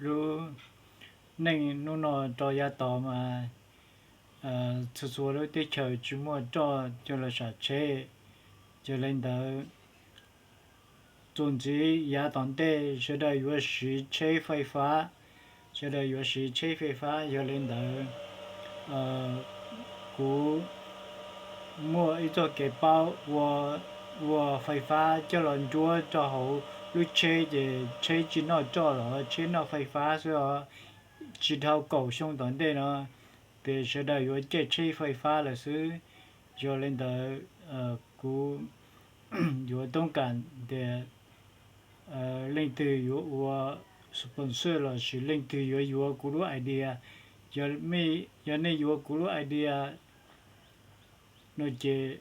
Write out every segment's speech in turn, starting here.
Lub neej hnub no rau yav tod mas txhua txhua lub teb chaws tsis muaj roj coj los sam tsheb. Yog li ntawd, txuas ntxiv yav tom ntej sawv daws yuav siv tsheb fais fab, sawv daws yuav siv tsheb fais fab. Yog li ntawd, kuv muaj ib txoj kev paub ua, ua fais fab coj los nruab rau hauv lub tsheb ces tsheb tsis noj roj los tsheb noj fais fab xwb os. Tsis dhau kaum xyoo tom ntej no ces sawv daws yuav caij tsheb fais fab lawm xwb. Yog li ntawd, kuv yuav toob kas tias leej twg yuav ua sponsor lossis leej twg yuav yuav kuv lub idea. Yog, yog nej yuav kuv lub idea no ces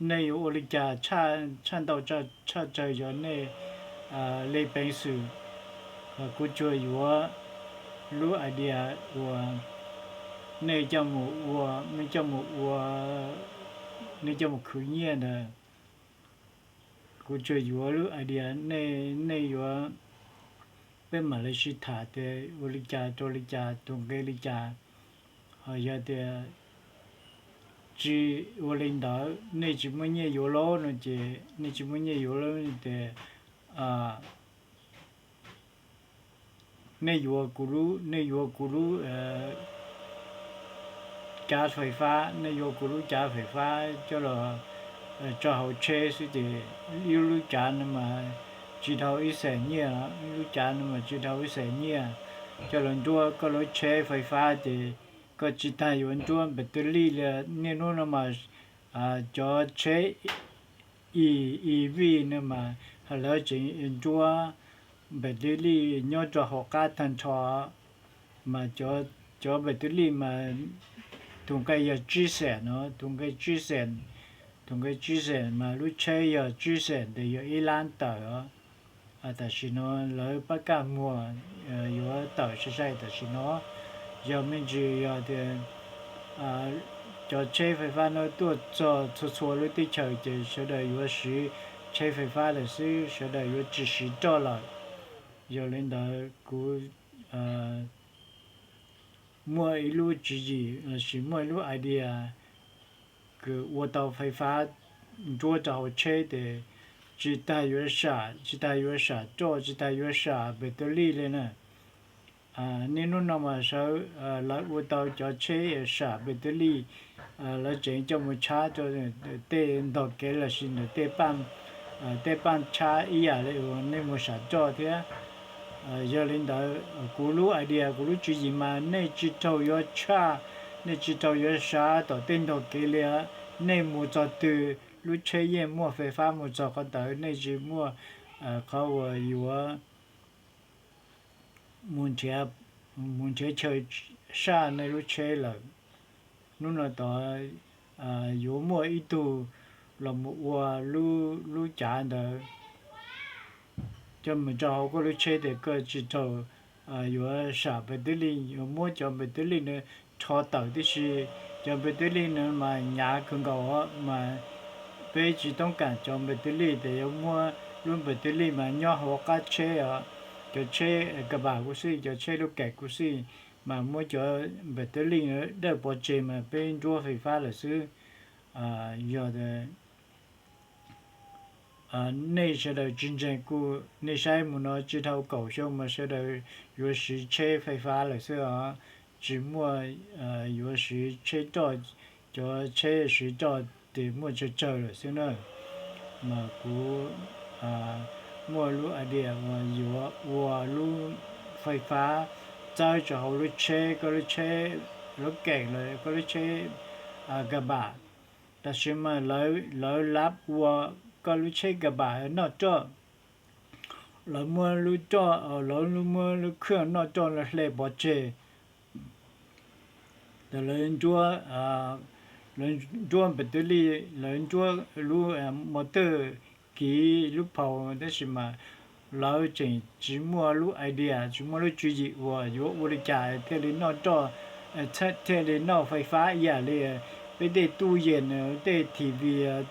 nej yuav ua li cas tshaj ntau tshaj tsawg yog nej li peev xwm. Kuv tsuas yuav lub idea uas nej coj mus ua, nej coj mus ua, nej coj mus khwv nyiaj ntawd. Kuv tsuas yuav lub idea, nej, nej yuav, peb mam li sib tham tias ua li cas rau li cas, tus nqi li cas. Ho yog tias tsis ua li ntawd, nej tsis muaj nyiaj yuav lawm no ces, nej tsis muaj nyiaj yuav lawm no ces nej yuav kuv lub, nej yuav kuv lub cav fais fab, nej yuav kuv lub cav fais fab coj los tso hauv tsheb xwb ces ib lub cav no mas tsis dhau ib xees nyiaj, ib lub cav no mas tsis dhau ib xees nyiaj. Coj los nruab koj lub tsheb fais fab ces koj tsis tas yuav nruab npam twj lij li. Niaj hnub no mas cov tsheb EV no mas lawv tseem nruab npam twj lij nyob rau hauv qab tag nrho, mas cov npam twj lij mas tus nqi yog tsib xees no, tus nqi tsib xees, tus nqi tsib xees mas lub tsheb yog tsib xees ntawd yog ib lab tawm os. Tam sim no lawv pab kaj muag yuav tawm sai sai tam sim no. Yog me ntsis yog tias cov tsheb fais fab no tuaj txog txhua txhua lub teb chaws ces sawv daws yuav siv tsheb fais fab lawm xwb, sawv daws yuav tsis siv roj lawm. Yog li ntawd kuv muaj ib lub tswv yim lossis muaj ib lub idea kws ua tau fais fab nruab rau hauv tsheb tes tsis tas yuav sam, tsis tas yuav sam roj, tsis tas yuav sam npam twj lij li na. Niaj hnub no mas sawv, lawv ua tau cov tsheb sam npam twj lij, lawv tseem coj mus tshab rau tej ntog kev lossis ntawm tej paj tshab ib yam li uas nej mus sam roj thiab. Yog li ntawd kuv lub idea, kuv lub tswv yim mas nej tsis raug yuav tshaj, nej tsis raug yuav sam tom tej ntog kev li. Nej mus txog twg lub tsheb yeej muaj fais fab mus txog qhov ntawd, nej tsis muaj qhov uas yuav mus nrhiav chaw saj nej lub tsheb lawm. Hnub no tod yuav muaj ib tug los mus ua lub cav ntawd coj mus rau hauv koj lub tsheb tes koj tsis raug yuav sam npam twj lij, yuav muab cov npam twj lij no rho tawm tib si. Cov npam twj lij no mas hnyav kawg nkaus mas peb tsis toob kam cov npam twj lij tes yuav muab lub npam twj lij mas nyob hauv qab tsheb os. Cov tsheb ka bam kuj xij, cov tsheb lub kaim kuj xij, mas muab cov npam twj lij dawj pov tseg mas peb nruab fais fab lawm xwb. Yog nej sawv daws tsis ntseeg kuj nej saib mus no tsis dhau kaum xyoo mas sawv daws yuav siv tsheb fais fab lawm xwb os. Tsis muaj yuav siv tsheb roj, cov tsheb siv roj tes muaj tsawg tsawg lawm xwb na. Mas kuv muaj lub idea uas yuav ua lub fais fab txawb rau hauv lub tsheb, koj lub tsheb lub kaim los koj lub tsheb ka bam. Tam sim mas lawv lab ua koj lub tsheb ka bam noj roj, lawv muab lub roj, lawv muab lub khwj noj roj hle pov tseg. Lawv nruab, lawv nruab npam twj lij, lawv nruab lub mos twj, kiv lub phaus, tab sis mas lawv tseem tsis muaj lub idea, tsis muaj lub tswv yim uas yuav ua li cas thiaj li noj roj, thiaj li noj fais fab ib yam li peb tej tuj yees, tej T V,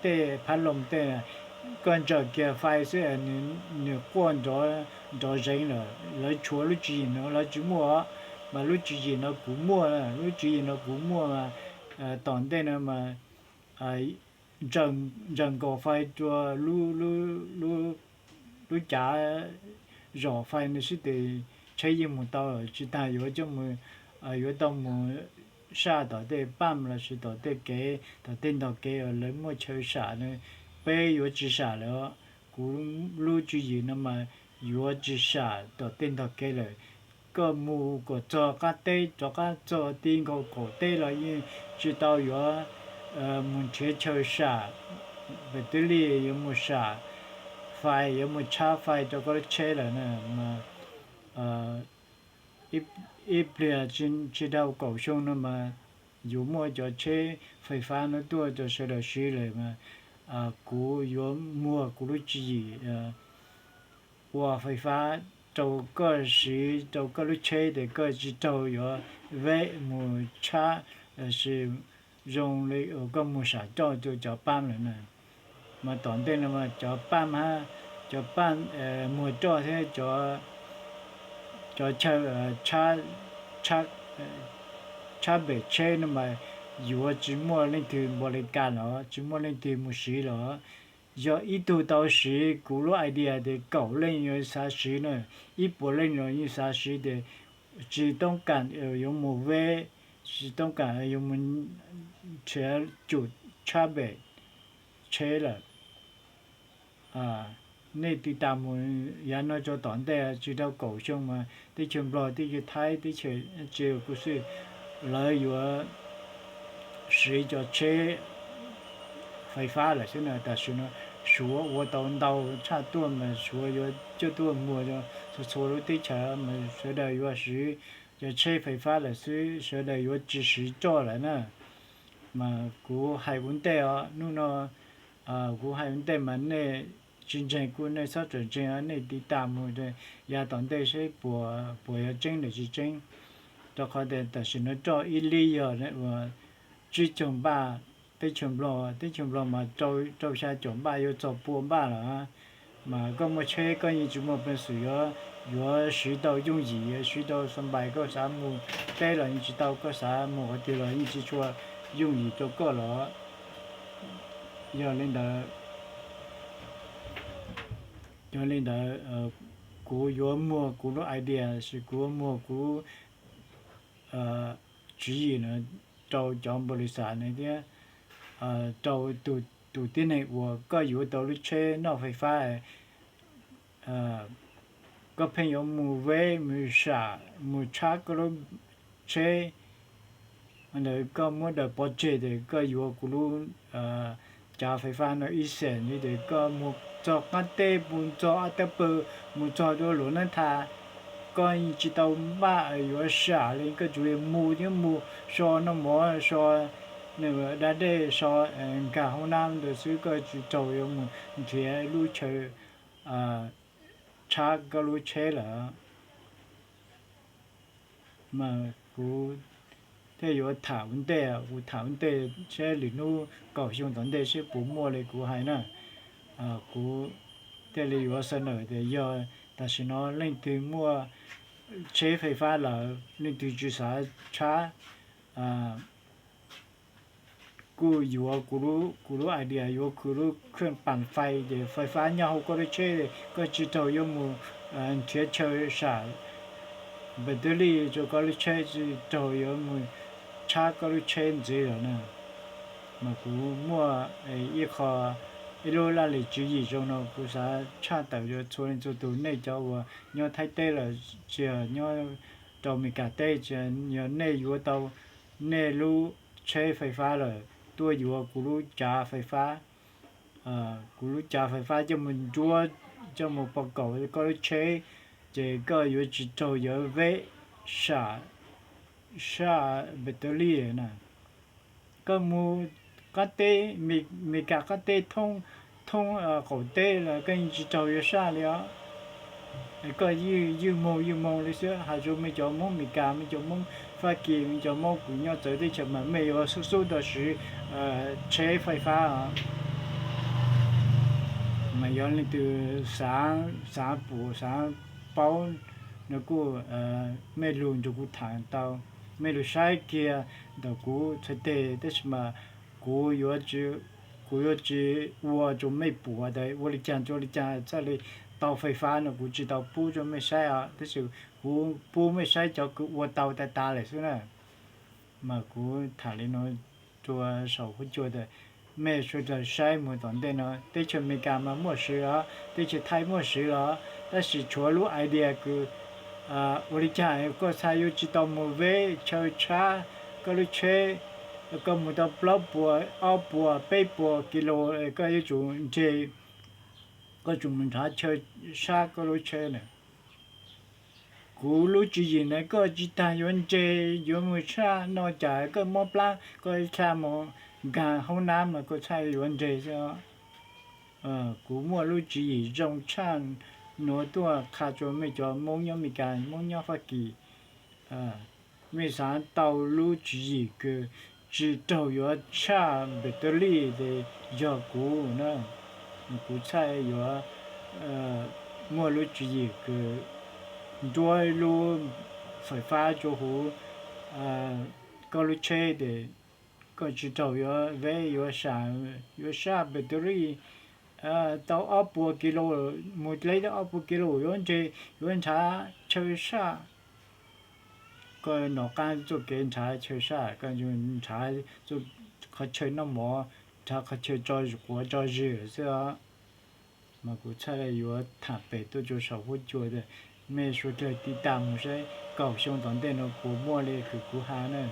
tej phab loos tej koj ntsaws kiag fais xwb, nws quaj nrov zeev lawm. Lawv tshuav lub tswv yim no lawv tsis muaj, mas lub tswv yim no kuv muaj, lub tswv yim no kuv muaj mas tom ntej no mas ntsaws nkaus fais rua lub cav zom fais no xwb tes tsheb yeej mus tau, tsis tas yuav coj mus, yuav tau mus saj tom tej paj lossis tom tej kev, tom tej ntog kev uas lawv muaj chaw sam no, peb yuav tsis sam lawm. Kuv lub tswv yim no mas yuav tsis sam tom tej ntog kev lawm. Koj mus kom txog qab teb, rov qab txog ti nkaus qaum teb los yeej tsis tau yuav mus nrhiav chaw sam, pem twb li yuav mus sam fais, yuav mus tshab fais rau koj lub tsheb lawm na. Ib pliag tsis dhau kaum xyoo no mas yuav muaj cov tsheb fais fab no tuaj rau sawv daws siv lawm mas kuv yuav muag kuv lub tswv yim ua fais fab rau koj siv rau koj lub tsheb tes koj tsis raug yuav veb mus tshab lossis zoo li koj mus sam roj rau cov pab lawm na. Mas tom ntej no mas cov pab hab, cov pab muag roj thiab cov chaw tshab pem tsheb no mas yuav tsis muaj leej twg npaum li kas los tsis muaj leej twg mus siv los. Yog ib tug tau siv kuv lub idea tes kaum leej yuav xav siv na, ib puas leej los yeej xav siv tes tsis toob kam yuav mus veb, tsis toob kam yuav mus nrhiav cum tshab pem tsheb lawm. Nej tiv tas mus yav no rau tom ntej tsis dhau kaum xyoo mas teb chaws Nplog, teb chaws Thaib, teb chaws tsis kuv xwb, lawv yuav siv cov tsheb fais fab lawm xwb na. Tam sim no Suav ua tau ntau tshaj tuaj mas Suav yuav coj tuaj muag txhua txhua lub teb chaws mas sawv daws yuav siv cov tsheb fais fab lawm xwb, sawv daws yuav tsis siv roj lawm na. Mas kuv hais ua ntej os, hnub no kuv hais ua ntej mas nej tsis ntseeg kuj nej txhob txawm ntseeg, nej tiv tas mus yav tom ntej seb puas yuav tseeb los tsis tseeb. Rau qhov tias tam sim no roj ib lib yog tsib caug npaj teb chaws Nplog, teb chaws Nplog mas rau xya caum npaj yuav txog pua npaj lawm. Mas koj muaj tsheb koj yeej tsis muaj peev xwm yuav, yuav siv tau yooj yim, yuav siv tau xa npais, koj xav mus teb los yeej tsis tau, koj xav mus qhov twg los yeej tsis tshua yooj yim rau koj los. Yog li ntawd, yog li ntawd kuv yuav muag kuv lub idea, sis kuv yuav muag kuv lub tswv yim no rau cov npaum li xav no thiab rau tus tib neeg uas koj yuav tau lub tsheb noj fais fab, koj pheej yuav mus veb mus sam mus tshab koj lub tsheb, ntawd koj muab daws pov tseg tes koj yuav kuv lub cav fais fab no ib xees li tes koj mus txog qab teb, mus txog ob teb pw, mus txog rau luag nab tha, koj yeej tsis tau npaj yuav sam li, koj tsuas yog mus thiab mus so noj mov, so da dej, so nkag hoob nab ntawd xwb, koj tsis raug yuav mus nrhiav lub chaw tshab koj lub tsheb lawm. Mas kuv thiaj yuav tham ua ntej, kuv tham ua ntej seb lwm hnub kaum xyoo tom ntej seb puas muaj li kuv hais na. Kuv thiaj li yuav xa nawm tias yog tam sim no leej twg muaj tsheb fais fab lawm, leej twg tsis xav tshab, kuj yuav kuv lub idea, yuav kuv lub khwj pas fais, ces fais fab nyob hauv koj lub tsheb, koj tsis raug yuav mus nrhiav chaw sam battery rau koj lub tsheb, tsis raug yuav mus tshab koj lub tsheb ntxiv lawm na. Mas kuv muaj ib qho, ib lub laj lim tswv yim zoo no kuv xav tshaj tawm rau txhua leej txhua tus, nej cov uas nyob Thaib teb lawm, tsis nyob rau Meskas teb, tsis yog nej yuav tau nej lub tsheb fais fab lawm, tuaj yuav kuv lub cav fais fab. Kuv lub cav fais fab coj mus nruab, coj mus pov kaum koj lub tsheb, ces koj yuav tsis raug yuav veb sam, sam battery na. Koj mus qab teb, Meskas qab teb thoob, thoob qaum teb los koj yeej tsis raug yuav saj li os. Koj ywj ywj moog ywj moog li xwb, has rua mej cov Moob Meskas, mej cov Moob Fab Kis, mej cov Moob kws nyob txawv teb chaws mas mej yuav xub xub tau siv tsheb fais fab os. Mas yog leej twg xav, xav pum xav paub no kuj mej lug nrug kuv tham tau, mej lug saib kiag ntawm kuv txhais teg, tab sis mas kuv yuav tsi, kuv yuav tsi ua rua mej pum tas ua le caag rua le caag txhaj le tau fais fab no kuv tsi tau pub rua mej saib os, tab sis kuv pub mej saib cov kws ua tau tas tas lawm xwb na. Mas kuv tham le nuav rua saum huab cua tas mej suav dlawg saib moog tom ntej no, teb chaws Amelikas mas muaj swv os, teb chaws Thaib muaj swv los, tab sis tshuav lub idea kws ua le caag koj txhaj yuav tsi tau moog veb chaw tshab koj lub tsheb, koj moog tau plaub puas, ob puas, peb puas kis lus koj yuav tsum nres, koj tsum moog nrhav chaw sab koj lub tsheb na. Kuv lub tswv yim na koj tsi taag yuav nres yuav moog tshaj no cas koj mob plab koj txhaj moog nkaag hoob nab mas koj txhaj yuav nres xwb. Kuv muaj lub tswv yim zoo tshaj nuav tuaj qha rua mej cov Moob nyob Amelikas, Moob nyob Fab Kis. Mej xaav tau lub tswv yim kws tsi raug yuav tshaj battery tes yog kuv na. Kuv txhaj yuav muaj lub tswv yim kws nruab lub fais fab rua huv koj lub tsheb tes koj tsi raug yuav veb yuav sab, yuav sab battery tau ob puas kis lus, moog dleb tau ob puas kis lus yuav nres yuav nrhav chaw sab. Koj nov qaab txuj kev nrhav chaw sab, koj nrhav qhov chaw noj mov, nrhav qhov chaw tso quav tso zis xwb os. Mas kuv txhaj le yuav tham pem tuaj rua saum huab cua tas mej suav dlawg tiv tas moog saib kaum xyoo tom ntej no puas muaj le kws kuv has na.